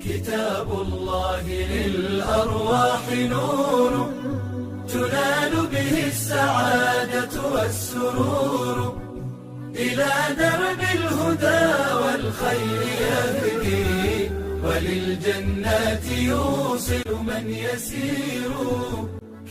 كتاب الله للأرواح نور، تنال به السعادة والسرور، إلى درب الهدى والخير يهدي، وللجنات يوصل من يسير.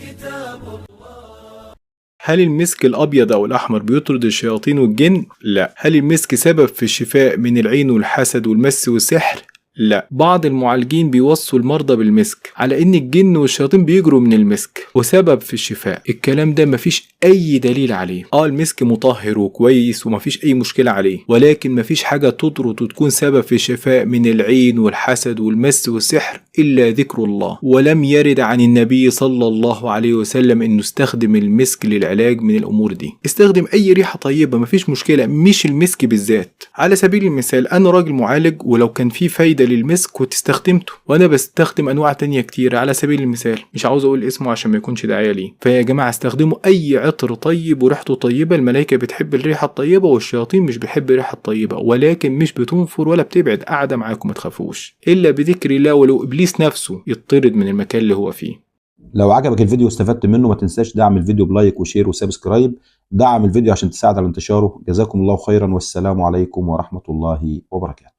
كتاب الله. هل المسك الأبيض أو الأحمر بيطرد الشياطين والجن؟ لا. هل المسك سبب في الشفاء من العين والحسد والمس والسحر؟ لا. بعض المعالجين بيوصوا المرضى بالمسك على ان الجن والشياطين بيجروا من المسك وسبب في الشفاء. الكلام ده مفيش اي دليل عليه. المسك مطهر وكويس ومفيش اي مشكلة عليه، ولكن مفيش حاجة تطرد وتكون سبب في الشفاء من العين والحسد والمس والسحر الا ذكر الله. ولم يرد عن النبي صلى الله عليه وسلم انه استخدم المسك للعلاج من الامور دي. استخدم اي ريحة طيبة مفيش مشكلة، مش المسك بالذات. على سبيل المثال انا راجل معالج، ولو كان في فايدة للمسك كنت استخدمته، وانا بستخدم انواع تانية كتير. على سبيل المثال مش عاوز اقول اسمه عشان ما يكونش دعاية ليه. فيا جماعة استخدموا اي عطر طيب وريحته طيبة. الملائكة بتحب الريحة الطيبة والشياطين مش بتحب الريحة الطيبة، ولكن مش بتنفر ولا بتبعد، قاعدة معاكم ما تخافوش الا بذكر الله، ولو ابليس نفسه يطرد من المكان اللي هو فيه. لو عجبك الفيديو واستفدت منه ما تنساش دعم الفيديو ب like و share و subscribe. دعم الفيديو عشان تساعد على انتشاره. جزاكم الله خيرا، والسلام عليكم ورحمة الله وبركاته.